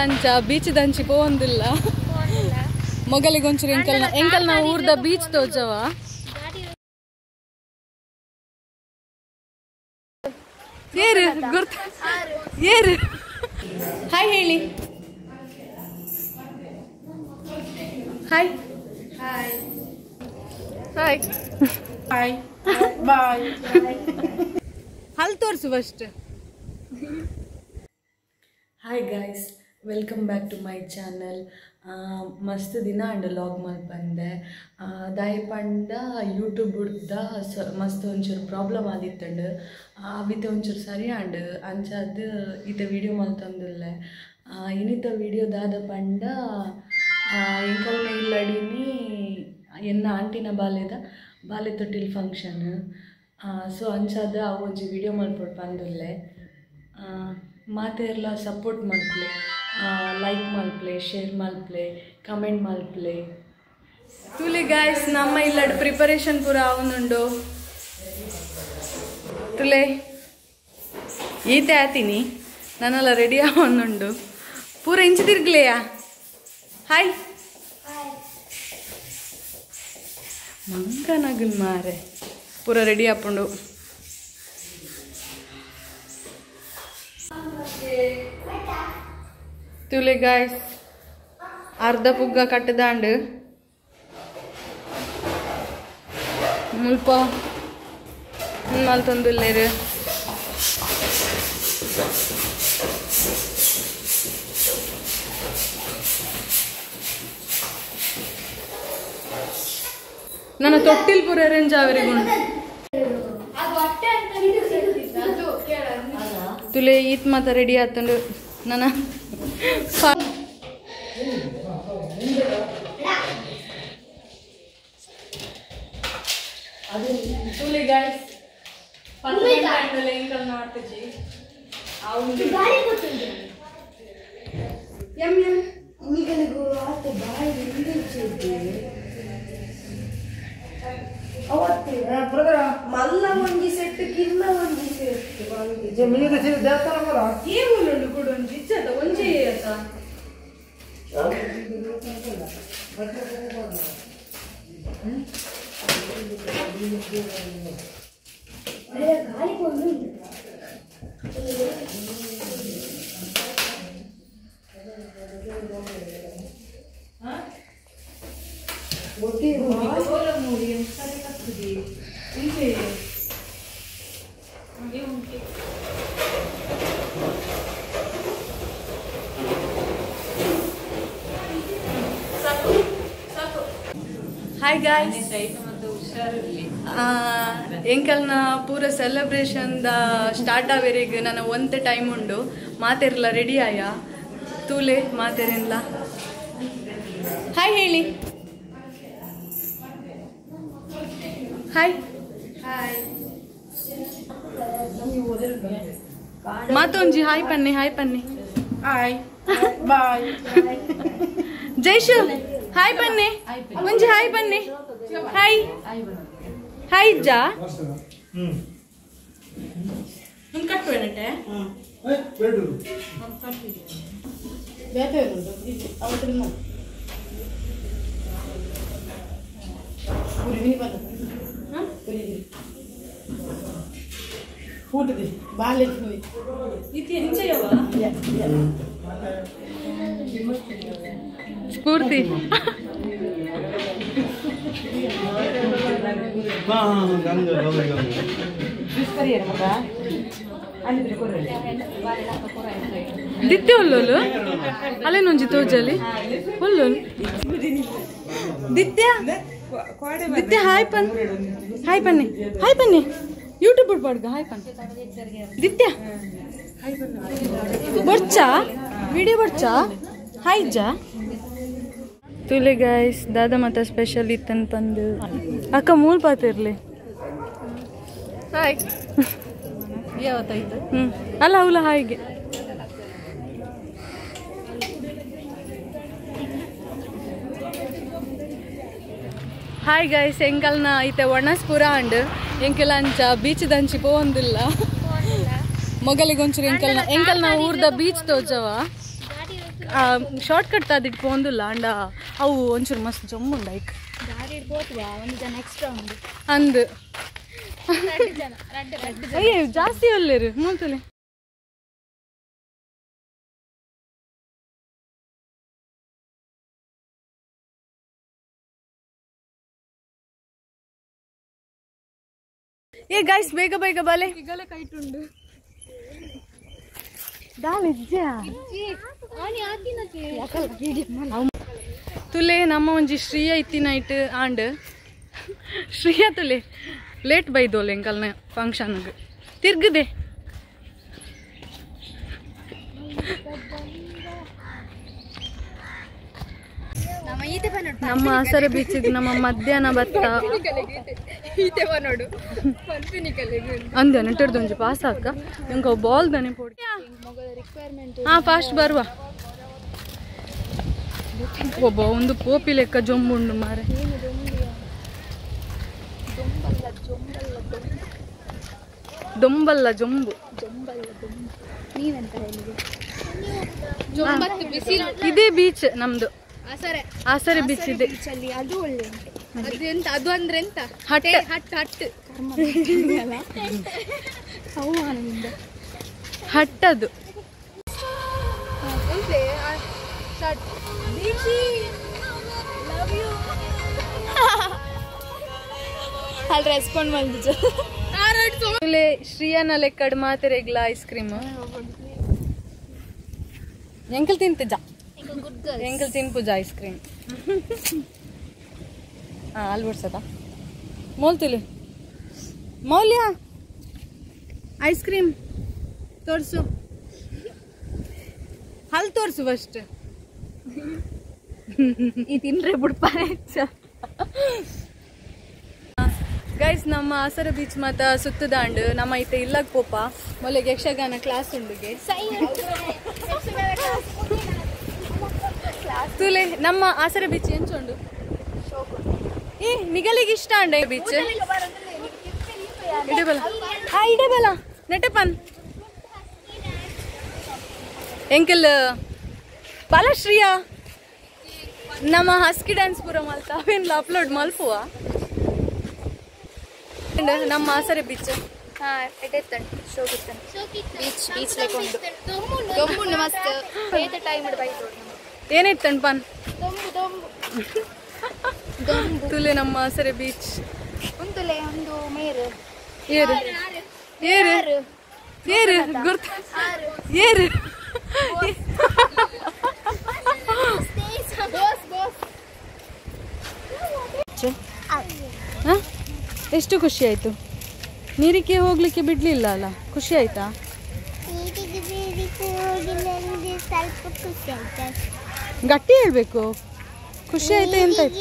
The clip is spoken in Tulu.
ಅಂಚ ಬೀಚ್ ದಂಚಿ ಪೋವೊಂದಿಲ್ಲ ಮೊಗಲಿಗೆ ಒಂಚೂರು ಎಂಕಲ್ನ ಎಂಕಲ್ನ ಊರ್ದ ಬೀಚ್ ತೋಜವ ಏರು ಗುರ್ತ ಏರು ಹಾಯ್ ಹೇಳಿ hi hi hi hi bye ಹಲ್ ತೋರಿಸು first. Hi guys, welcome back to my channel. ಮಸ್ತ್ ದಿನ ಅಂಡ್ ಲಾಗ್ ಮಲ್ಪಂದೆ ದಾಯಿ ಪಂಡ ಯೂಟ್ಯೂಬ್ ದ ಮಸ್ತ್ ಒಂಚೂರು ಪ್ರಾಬ್ಲಮ್ ಆದಿತ್ತಂಡು ಅವಿತ ಒಂಚೂರು ಸರಿ ಅಂಡ್ ಅಂಚಾದ್ ಈತ ವೀಡಿಯೋ ಮಲ್ತೊಂದುಲ್ಲೆ. ಇನ್ನಿತ ವೀಡಿಯೋ ದಾದ ಪಂಡ ಎಂಕಲ್ನ ಇಲ್ಲಡಿನಿ ಎನ್ನ ಆಂಟಿನ ಬಾಲೆದ ಬಾಲೆ ತೊಟ್ಟಿಲ್ ಫಂಕ್ಷನ್. ಸೊ ಅಂಚಾದ ಅವು ಒಂಜಿ ವೀಡಿಯೋ ಮಲ್ಪೊಡು ಪಂದುಲ್ಲೆ. ಮಾತೆರ್ಲ ಸಪೋರ್ಟ್ ಮಲ್ಪ್ಲೆ, ಲೈಕ್ ಮಲ್ಪ್ಲೆ, ಶೇರ್ ಮಲ್ಪ್ಲೆ, ಕಮೆಂಟ್ ಮಲ್ಪ್ಲೆ. ತುಲಿ ಗಾಯ್ಸ್, ನಮ್ಮ ಇಲ್ಲಡ್ ಪ್ರಿಪರೇಷನ್ ಪೂರ ಆವೊಂದುಂಡು. ತುಲೆ ಈತೆ ಆತೀನಿ ನಾನೆಲ್ಲ ರೆಡಿ ಆವೊಂದುಂಡು. ಪೂರ ಇಂಚಿ ತಿರ್ಗ್ಲೆಯಾ? ಹಾಯ್ ಮಂಗನಗನ್ ಮಾರೆ ಪೂರ ರೆಡಿ ಆಪುಂಡು. ತುಲೆ ಗಾಯ್ಸ್, ಅರ್ಧ ಪುಗ್ಗ ಕಟ್ಟದಾಂಡು ಮುಲ್ಪ ಮಲ್ತೊಂದುಲ್ಲೇರು. ನನ್ನ ತೊಟ್ಟಿಲ್ ಪೂರ ಅರೇಂಜ್ ಆವರಿಗುಂಡು. ತುಲೆ ಈತ್ ಮಾತ ರೆಡಿ ಆತಂಡು. ನನ್ನ ತುಲೆ ಗಾಯ್ಸ್, ಮಲ್ಲ ಒಂಜಿ ಸೆಟ್ ಕಿನ್ನ ಒಂಜಿ ಸೆಟ್ ಏವುಂಡು ಕೂಡ ಒಂಜಿ ಇಚ್ಚದ ಒಂಜಿ ಆತ. ಹಾಯ್ ಗಾಯ್ಸ್, ಎಂಕಲ್ನ ಪೂರ ಸೆಲೆಬ್ರೇಷನ್ the start ಆವೇರಿಗೆ ನನ್ನ ಒಂತೆ ಟೈಮ್ ಉಂಡು. ಮಾತೆರ್ಲ ರೆಡಿ ಆಯ ತೂಲೆ ಮಾತೆರೆಲ್ಲ ಹಾಯ್ ಹೇಳಿ. ಹಾಯ್ ಹಾಯ್ ಮಾತೊಂಜಿ ಹಾಯ್ ಪನ್ನಿ, ಹಾಯ್ ಪನ್ನಿ, ಹಾಯ್ ಬಾಯ್ ಜೈಶು ಹಾಯ್ ಬನ್ನಿ, ಒಂಜಿ ಹಾಯ್ ಬನ್ನಿ, ಹಾಯ್ ಹಾಯ್ ಜಾ ಸ್ಫೂರ್ತಿ ದಿತ್ತೆ ಒಲ್ಲೋಲು ಅಲ್ಲೇನೊಂಜಿ ತೋಜಲಿ ಒಲ್ಲೋಲು ದಿತ್ಯ ದಿತ್ಯ ಹಾಯ್ ಪನ್, ಹಾಯ್ ಪನ್ನಿ, ಹಾಯ್ ಪನ್ನಿ, ಯೂಟ್ಯೂಬ್ ಪಾಡ್ಗ ಹಾಯ್ ಪನ್ ದಿತ್ಯ ಬರ್ಚಾ ವಿಡಿಯೋ ಬರ್ಚಾ ಹಾಯ್ ಜಾ. ತುಲೆ ಗಾಯ್ಸ್, ದಾದಾ ಮಾತ ಸ್ಪೆಷಲ್ ಇತ್ತನ್ ಪಂದು ಅಕ್ಕ ಮೂಲ್ ಪಾತಿರ್ಲಿ. ಹಾಯ್ ಅಲ್ಲ ಅವಲ ಹಾಯ್ಗೆ. ಹಾಯ್ ಗಾಯ್ಸ್, ಎಂಕಲ್ನ ಐತೆ ಒಣಸ್ಪುರ ಅಂಡ್ ಎಂಕೆಲ ಅಂಚ ಬೀಚ್ ದಂಚಿ ಪೋವೊಂದಿಲ್ಲ. ಮೊಗಲಿಗೆ ಒಂಚೂರು ಎಂಕಲ್ನ ಎಂಕಲ್ನ ಊರ್ದ ಬೀಚ್ ತೋಜವ. ಶಾರ್ಟ್ ಕಟ್ ಅದಿಟ್ಟು ಪೋಂದುಲ್ಲ ಅಂಡ ಅವು ಒಂಚೂರು ಮಸ್ತ್ ಜೊಂಬುಂಡು ಐಕ್ ಅಂದು ಅಯ್ಯೋ ಜಾಸ್ತಿ ಒಲ್ಲೇರು ಮೂಲ್ತಲೆ ಏ ಗೈಸ್ ಬೇಗ ಬೇಗ ಬಾಲೆ ಕೈಟುಂಡು ತುಲೆ ನಮ್ಮ ಒಂಜಿ ಶ್ರೀಯ ಇತ್ತಿ ನೈಟ್ ಆಂಡ್ ಶ್ರೀಯ ತುಲೆ ಲೇಟ್ ಬೈದೋಲೆ ಎಂಕಲ್ನ ಫಂಕ್ಷನ್ಗೆ ತಿರ್ಗದೆ ನಮ್ಮ ಆಸರೆ ಬೀಚಿಗೆ ನಮ್ಮ ಮಧ್ಯಾಹ್ನ ಭತ್ತ ಅಂದೆ ನೆಟ್ಟರ್ದು ಒಂಜಿ ಪಾಸ್ ಹಾಕ ಎಂಕ ಬಾಲ್ ದನೆ ಪೋಡಿ. ಹಾ ಫಾಸ್ಟ್ ಬರುವ ಒಬ್ಬ ಒಂದು ಪೋಪಿ ಲೆಕ್ಕ ಜೊಂಬುಂಡು ಮಾರೆ. ದೊಂಬಲ್ಲ ಜೊಂಬು ಇದೇ ಬೀಚ್ ನಮ್ದು ಆಸರೆ ಬೀಚ್ ಇದೆ. ಅದು ಒಳ್ಳೆ ಅದು ಎಂತ ಅದು ಅಂದ್ರೆ ಎಂತ ಹಟ್ ಹಟ್ ಹಟ್ ಹಟ್ ಅದು. ಅಲ್ಲಿ ರೆಸ್ಪಾಂಡ್ ಮಾಡಿದ್ದು ಶ್ರೀಯನ ಲೆಕ್ಕಡ್ ಮಾತೆರೆಗ್ಲ ಐಸ್ ಕ್ರೀಮ್ ಎಂಕಲ್ ತಿಂತಿದ್ದ ಎಂಕಲ್ ತಿನ್ಪುಜ ಐಸ್ ಕ್ರೀಮ್. ಹಾಂ ಅಲ್ಲಿ ಬಿಡ್ಸದ ಮೋಲ್ತಿಲಿ ಮೌಲ್ಯ ಐಸ್ ಕ್ರೀಮ್ ತೋರಿಸು, ಹಲ್ ತೋರಿಸು ಫಸ್ಟ್. ಈ ತಿನ್ರೆ ಬಿಡ್ಪಾನೆ. ಗೈಸ್ ನಮ್ಮ ಆಸರ ಬೀಚ್ ಮಾತ ಸುತ್ತದಾಂಡು ನಮ್ಮ ಐತೆ ಇಲ್ಲಾಗ ಪೋಪ ಮೊಲೆಗೆ ಯಕ್ಷಗಾನ ಕ್ಲಾಸ್ ಉಂಡುಗೆ ತುಲೆ ನಮ್ಮ ಆಸರ ಬೀಚ್ ಎಂಚುಂಡು ಏ ನಿಗಲಿಗೆ ಇಷ್ಟ ಅಂಡ ಬೀಚ್ ಇಡಬಲ. ಹಾ ಇಡಬಲ ನೆಟಪನ್ ಎಂಕಲ್ ಬಾಲಶ್ರೀಯ ನಮ್ಮ ಹಸ್ಕಿ ಡ್ಯಾನ್ಸ್ ಪೂರ ಮಲ್ತ ಅವೇನ್ಲ ಅಪ್ಲೋಡ್ ಮಲ್ಪುವ ನಮ್ಮ ಆಸರೆ ಬೀಚ್. ಏನಿತ್ತಣ್ಣ ಪನ್ ತುಲೆ ನಮ್ಮ ಆಸರೆ ಬೀಚ್ ಏರು ಏರು ಏರು ಗುರ್ತ ಏರು ಎಷ್ಟು ಖುಷಿ ಆಯ್ತು. ನೀರಿಗೆ ಹೋಗ್ಲಿಕ್ಕೆ ಬಿಡ್ಲಿಲ್ಲ ಅಲ್ಲ, ಖುಷಿ ಆಯ್ತಾ? ಗಟ್ಟಿ ಹೇಳ್ಬೇಕು, ಖುಷಿ ಆಯ್ತಾ ಎಂತ ಆಯ್ತು?